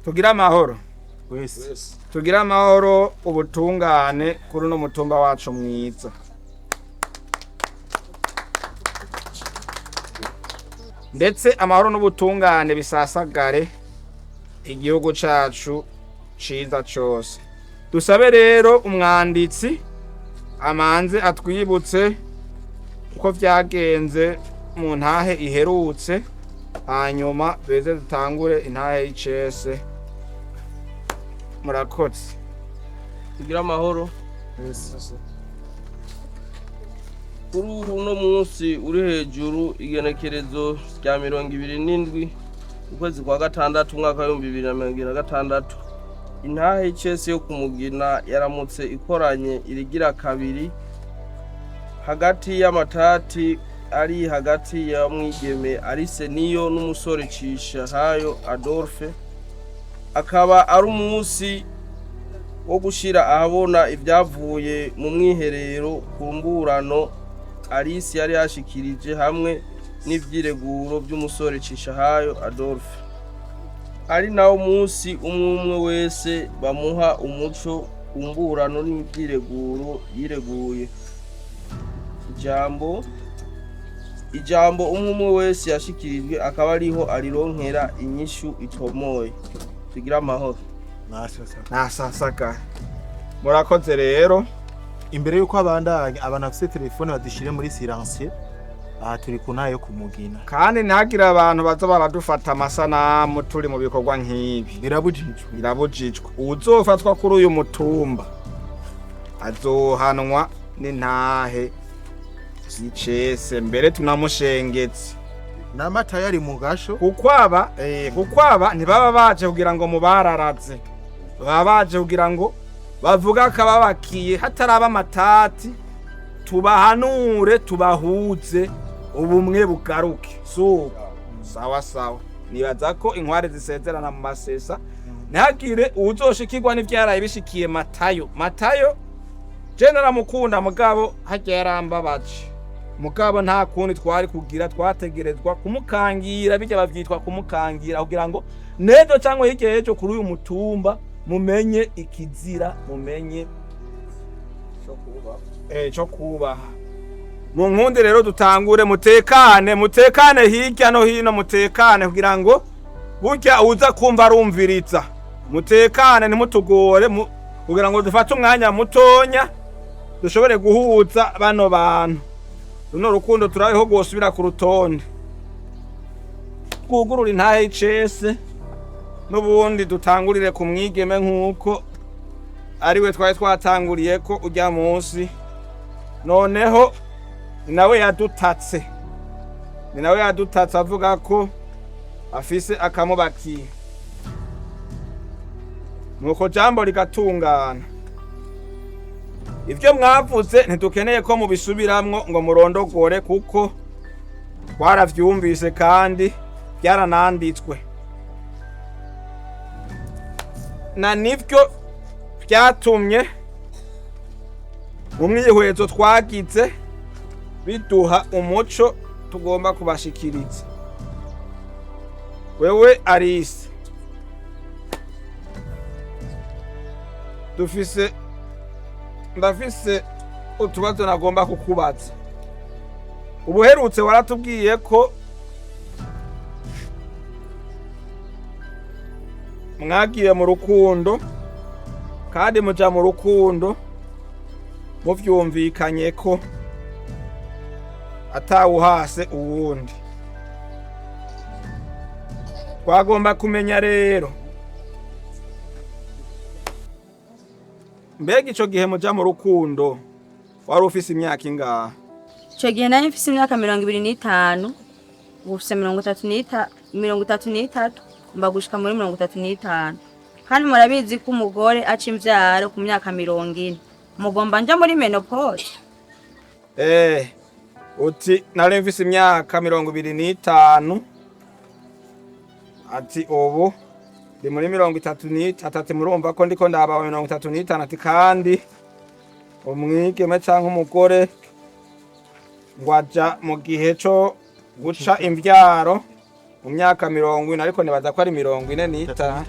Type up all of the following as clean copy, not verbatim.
Tugire amahoro. Wese. Tugire amahoro, ubutungane kuri uno mutumba wacu mwiza. Ndetse amahoro n'ubutungane bisasagare igihugu cacu ciza cose. Dusabe rero umwanditsi amanze atwibutse uko vyagenze mu ntahe iherutse, hanyuma beze dutangure intahe y'icese. Murakoze. Tugire amahoro. Kuri uno munsi uri hejuru, igenekerezo rya 27 ukwezi kwa gatandatu umwaka w'2026, intahe y'icese yo kumugina yaramutse ikoranye irigira kabiri hagati y'amatati ari hagati ya mwigeme Arise niyo n'umusore Cisha Hayo Adolphe. Akaba ari umunsi wo gushira ahabona ibyavuye mu mwiherero ku mburano Alice yari yashikirije hamwe n'ivyireguro by'umusore Cishahayo Adolphe, ari nawo munsi umwe umwe wese bamuha umuco ku mburano n'ivyireguro yireguye. Ijambo umwe umwe wese yashikirijwe akaba ariho arironkera inyishu itomoye. Tugire amahoro. Nasasagara. Murakoze rero. Imbere yuko abandanya, abantu bafite telefone bazishire muri silencieux. Aha turi ku ntahe yo kumugina. Kandi ntihagire abantu baza baradufata amasanamu turi mu bikorwa nk'ibi. Birabujijwe. Birabujijwe. Uwuzofatwa kuri uyu mutumba azohanwa n'intahe y'icese, mbere tunamushengetse. N'amata yari mu gasho. Kukwaba ntibaba baje kugira ngo mubararaze, baba baje kugira ngo bavuge akababakiye hataraba amatati, tubahanure, tubahuze, ubumwe bugaruke. Suko sawa sawa. Nibaza ko inkware zisezerana mu masesa. Ntihagire uwuzoshikirwa n'ivyaraye bishikiye Matayo. Matayo je naramukunda, mugabo harya yarambabaje. Mugabo nta kundi twari kugira, twategerezwa kumukangira. Bijya bavyitwa kumukangira, kugira ngo nejo cyangwa hirya y'ejo kuri uyu mutumba mumenye ikizira, mumenye cyo kubaha. Mu nkundi rero dutangure. Mutekane, mutekane hirya no hino, mutekane, kugira ngo burya uza kumva arumviriza. Mutekane, ntimutugore, kugira ngo dufate umwanya mutonya dushobore guhuza bano bantu. Runo rukundo turabeho rwosubira ku rutonde. Twugurura intahe y'icese n'ubundi, dutangurire ku mwigeme nk'uko ariwe twari twatanguriye ko ujya munsi. Noneho ni nawe yadutatse, ni nawe yadutatse avuga ko afise akamubakiye. Nuko jambo rigatungana. Ibyo mwavuze ntidukeneye ko mubisubiramwo ngo murondogore, kuko twaravyumvise kandi byarananditswe, na nivyo byatumye mu mwihwezo twagize biduha umuco tugomba kubashikiriza. Wewe Arise, dufise, ndafise utubazo nagomba kukubaza. Ubuherutse waratubwiye ko mwagiye mu rukundo, kandi muja mu rukundo muvyumvikanye ko atawuhase uwundi. Twagomba kumenya rero, mbega ico gihe muja mu rukundo wari ufise imyaka ingahe? Icyo gihe nari mfise imyaka 25, ubu mfise 33, mba gushika muri 35. Kandi murabizi ko umugore aca imvyaro ku myaka 40. Mugomba nja muri ménopause? Uti nari mfise imyaka 25, ati ubu ndi muri 33, ati murumva ko ndiko ndaba 35, ati kandi umwigeme canke umugore ngo aja mu gihe co guca imvyaro. Mu myaka 40, ariko nibaza ko ari 45.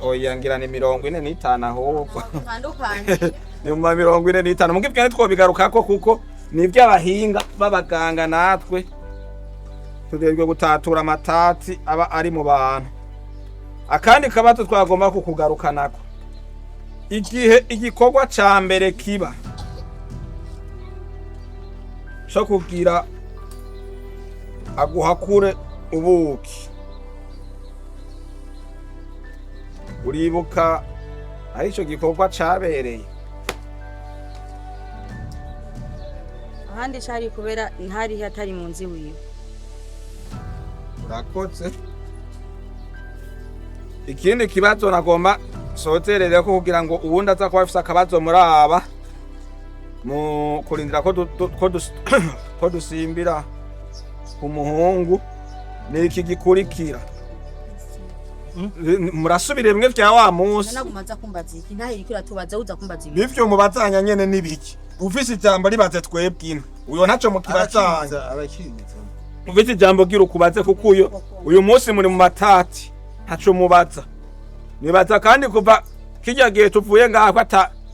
Oya, ngira ni 45 ahubwo. Tandukanye. Ni mu ma 45. Muga ibyo ntitwobigarukako kuko ni iby'abahinga b'abaganga, natwe tujejwe gutatura amatati aba ari mu bantu. Akandi kabazo twagomba kukugarukanako: igihe igikorwa ca mbere kiba co kugira aguhakure ubuki, uribuka aho ico gikorwa cabereye? Ahandi cari kubera ntari hatari mu nzu iwiwe. Urakoze. Ikindi kibazo nagomba soterere ko kugira ngo uwundi aza kuba afise akabazo muri aba mu kurindira ko ko dusimbira ku muhungu, ni iki gikurikira. Murasubire bimwe vya wa munsi. Naguma nza kumbaza iki? Ntahe iriko iratubaza, uza kumbaza ibi. Nivyo mubazanya nyene nibiki? Ufise ijambo ribaze twebwe ino, uyo ntaco mukibazanya. Arakiza, arakiza. Ufite ijambo gira ukubaze, kuko uyu munsi muri mu matati, ntaco mubaza. Nibaza kandi kuva kirya gihe tuvuye ngaha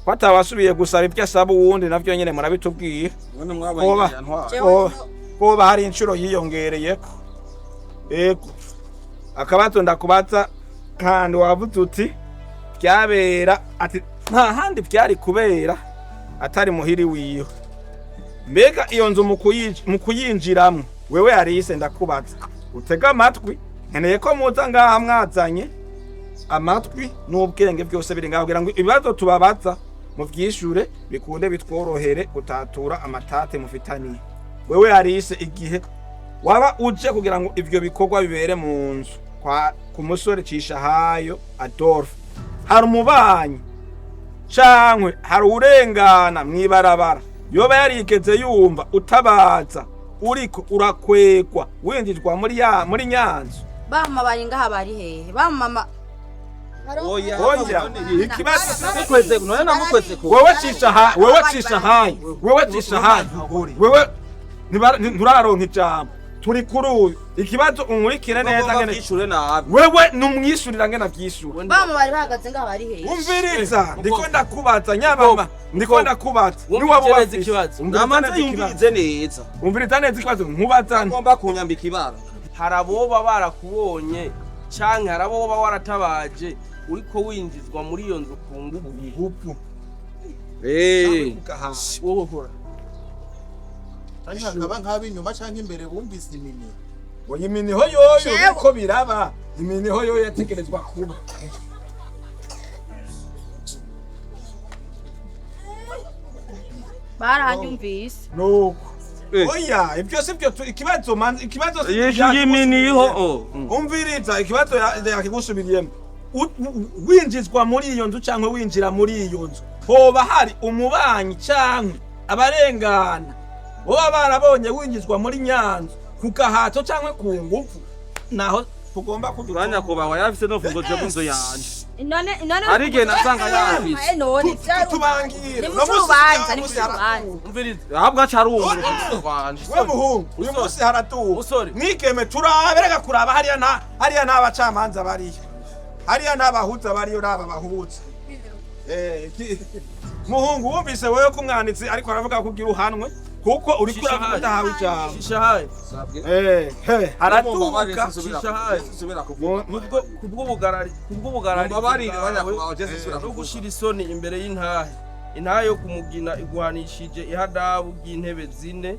ko atawasubiye gusaba ibyo asaba uwundi, navyo nyene murabitubwiye. None Koba. mwabonye yantwaye. Koba hari inshuro yiyongereyeko. Ego, akabazo ndakubaza kandi, wavuze uti byabera ati nta handi byari kubera atari muhiri wiwe. Mbega iyo nzu mu kuyinjiramwo, wewe Alice, ndakubaza utege amatwi, nkeneye ko muza ngaha mwazanye amatwi n'ubwenge byose biri ngaho kugira ngo ibibazo tubabaza muvyishure bikunde bitworohere gutatura amatate mufitaniye. Wewe Alice, igihe waba uje kugira ngo ivyo bikorwa bibere mu nzu kwa ku musore Cishahayo Adolphe, hari umubanyi cankwe hari urengana mw'ibarabara yoba yarigeze yumva utabaza uriko urakwegwa winjizwa muri nyanzu? Bamama bari ngaha, bari hehe bamama? Oya. Oya, ikibazo Namukweze, none namukweze ko. Wewe cisha, wewe Cishahayo, wewe Cishahayo, wewe nturaronka ijambo, turi kuri uyu. Ikibazo unkurikire neza ngene. Vyishure nabi. Wewe numwishurira ngene avyishura. Bamama bari bahagaze ngaha, bari hehe? Umviriza, ndiko ndakubaza nyabama, ndiko ndakubaza. Wumvirize neza ikibazo. Namanze yumvirize neza. Umviriza neza ikibazo nkubazane. Ngomba kunyambika ibara. Hari aboba barakubonye canke hari aboba waratabaje uriko winjizwa muri iyo nzu ku nguvu? Nguvu. Wowe hora. Canke hakaba nk'ab'inyuma canke imbere bumvise imini. Oya, iminiho yoyo Jewe. uko biraba, iminiho yoyo yategerezwa kuba. Barahanyumvise. Nuko oya, ibyo si byo ikibazo ikibazo Yishuye iminiho, oh. Umviriza ikibazo yakigusubiriyemo. Winjizwa muri iyo nzu canke winjira muri iyo nzu, hoba hari umubanyi canke abarengana boba barabonye winjizwa muri nyanzu ku gahato canke ku nguvu? Naho tugomba kudutonya. Uranyakubahwa, yarafise no fungo je munzu yanje. None Hari igihe nasanga yafise. Eh, none Tubangira. ni mu cy'urubanza, ni mu cy'urubanza. Umviriza. Ahubwo aca arumva wanje. We muhungu, uyu munsi haratuwe. Musore. Mwigeme, turabe, reka kuraba hariya. Nta hariya, nta bacamanza bariyo hariya, nta bahuza bariyo, naba bahuza. Muhungu, wumvise wewe ko umwanditsi ariko aravuga ko ugira uhanwe kuko uriko uravuga udahawe ijambo? Shishahaye. He, haratuka. Shishahaye. Kubw'ubugarari Mumbabarire, bwawe banyakubahwa, je sinsubira no kuvuga. gushira isoni imbere y'intahe, intahe yo kumugina iguhanishije ihadabu ry'intebe zine.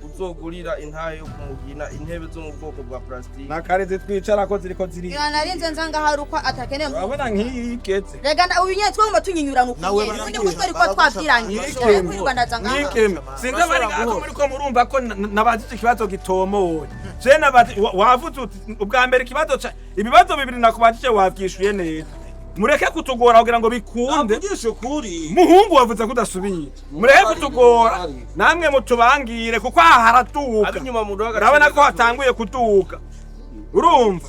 Uzogurira intahe yo kumugina intebe zo mu bwoko bwa plastique. Na kare zitwicara ko ziriko ziri. Iyo narinze nza ngaha ari uko atakeneye. Urabona nk'iyi igeze. Rega uyu nyene twagomba tunyinyurana Nawe ukunye ubundi baraguca, ko twari kuba baraguca. twavyirangije Mwigeme. kwirirwa ndaza ngaha. Mwigeme, sinzi abari ngaha ko muriko murumva ko nabajije ikibazo gitomoye. Je nabazi wavuze uti ubwa mbere ikibazo ibibazo bibiri nakubajije wavyishuye neza. Mureke kutugora kugira ngo bikunde. Navugisha ukuri. Muhungu, wavuze ko udasubiye. Mureke kutugora namwe, mutubangire kuko aha haratuka. Ab'inyuma muduha agaciro. Urabona ko hatanguye kuduka. Urumva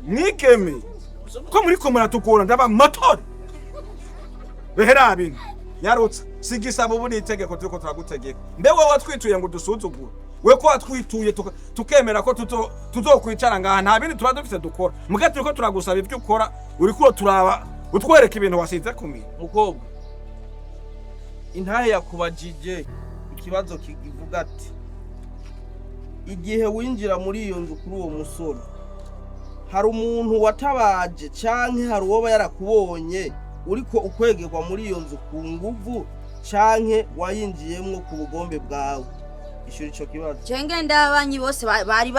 mwigeme ko muriko muratugora, ndaba motori behera bintu nyarutsa. Sigisaba ubu ni itegeko turiko turagutegeka. Mbe wowe watwituye ngo udusuzugure? We ko watwituye tukemera ko tuzokwicara ngaha, nta bindi tuba dufise dukora. Muga turiko turagusaba ivyo ukora, uriko turaba utwereka ibintu wasize ku minwe. Mukobwa, intahe yakubajije ikibazo kivuga ati: igihe winjira muri iyo nzu kuri uwo musore, hari umuntu watabaje canke hari uwoba yarakubonye uriko ukwegerwa muri iyo nzu ku nguvu, canke wayinjiyemwo ku bugombe bwawe? Ishura ico kibazo. Jenge ndabanyi bose bari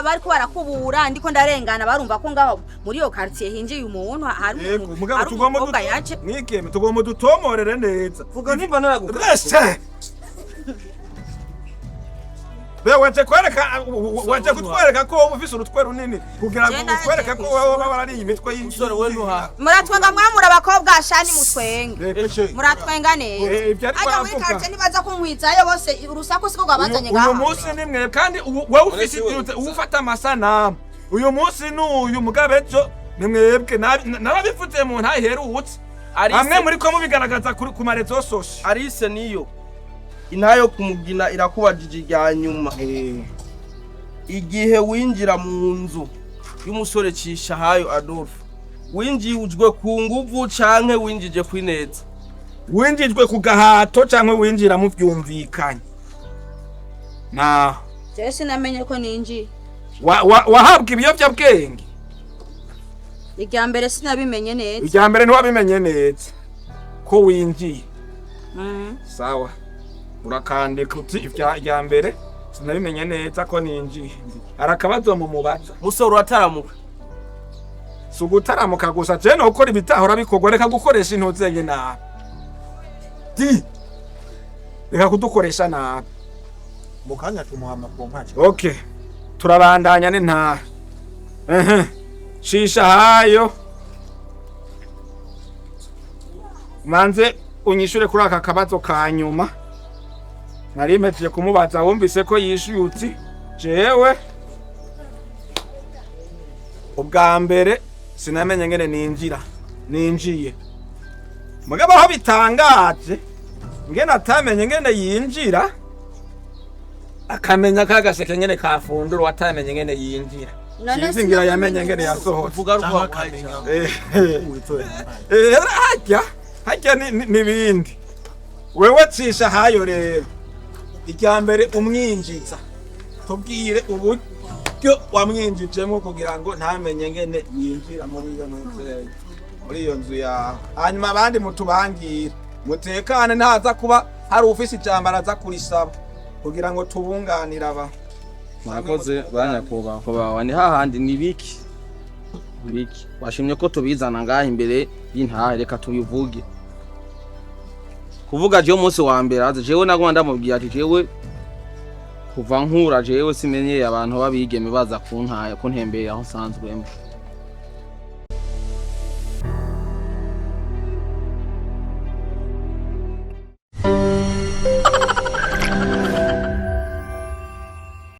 bariko barakubura, ndiko ndarengana barumva ko ngaho muri iyo quartier hinjiye umuntu, hari Yego, umuntu, mugabo hari tugomba umukobwa yaje. Mwigeme, tugomba dutomorere neza. Vuga nimba naraguka. Reste! Be waje kwereka, waje kutwereka ko wowe ufise urutwe runini kugira ngo Jenda utwereke ko wowe waba warariye imitwe Musore, we ntuha. Muratwenga, mwamura abakobwa shani, mutwenge. y'inshi. Muratwenga neza. Ibyo ariko Ajya muri aravuga. quartier ntibaza kunkwizayo bose, urusaku siko rwabazanye Uyu ngaha. munsi ni mwe kandi wowe ufise ufata amasanamu uyu munsi n'uyu mugabe, ejo ni mwebwe. Narabivuze mu ntaherutse, hamwe muri ko mubigaragaza ku marezo sosio. Arise niyo, intahe yo kumugina irakubajije irya nyuma: igihe winjira mu nzu y'umusore Cishahayo Adolphe, winjijwe ku nguvu canke winjije kwineza? Winjijwe ku gahato canke winjira muvyumvikanye naho? Jewe sinamenye ko ninjiye. Wahabwa ibiyovyabwenge? Irya mbere sinabimenye neza. Irya mbere ntiwabimenye neza ko winjiye? Mm. Sawa, urakandika uti irya mbere sinabimenye neza ko ninjiye. Hari akabazo mu mubaza. Musore, urataramuka? Si ugutaramuka gusa, je nokora ibitahora bikorwa. Reka gukoresha intuzenge nabi, di reka kudukoresha nabi. Mu kanya tumuha amapompaje. Okay, turabandanya n'intara. Ehe, shisha hayo, manze unyishure kuri aka kabazo ka nyuma nari mpejeje kumubaza. Wumvise ko yishuye uti: jewe ubwa mbere sinamenye ngene ninjira, ninjiye. Mugabo aho bitangaje ngene atamenye ngene yinjira, akamenya ka gaseke ngene kafundura, watamenye ngene yinjira. None Sinzi ngira yamenye ngene yasohotse. Vuga Canke ruko. akamenya uwitoye. Harya harya n'ibindi. Wewe cisha hayo rero, irya mbere umwinjiza, tubwire uburyo wamwinjijemo kugira ngo ntamenye ngene yinjira muri iyo nzu, muri iyo nzu yawe. Hanyuma abandi mutubangire mutekane, ntaza kuba hari ufise ijambo araza kurisaba kugira ngo tubunganire aba. Murakoze banyakubahwa. Ni hahandi ni biki biki washimye ko tubizana ngaha imbere y'intahe, reka tubivuge. Kuvuga jewe umunsi wa mbere aza, jewe naguma ndamubwira ati: jewe kuva nkura, jewe simenyeye abantu b'abigeme baza kuntaya kuntembera aho nsanzwemo.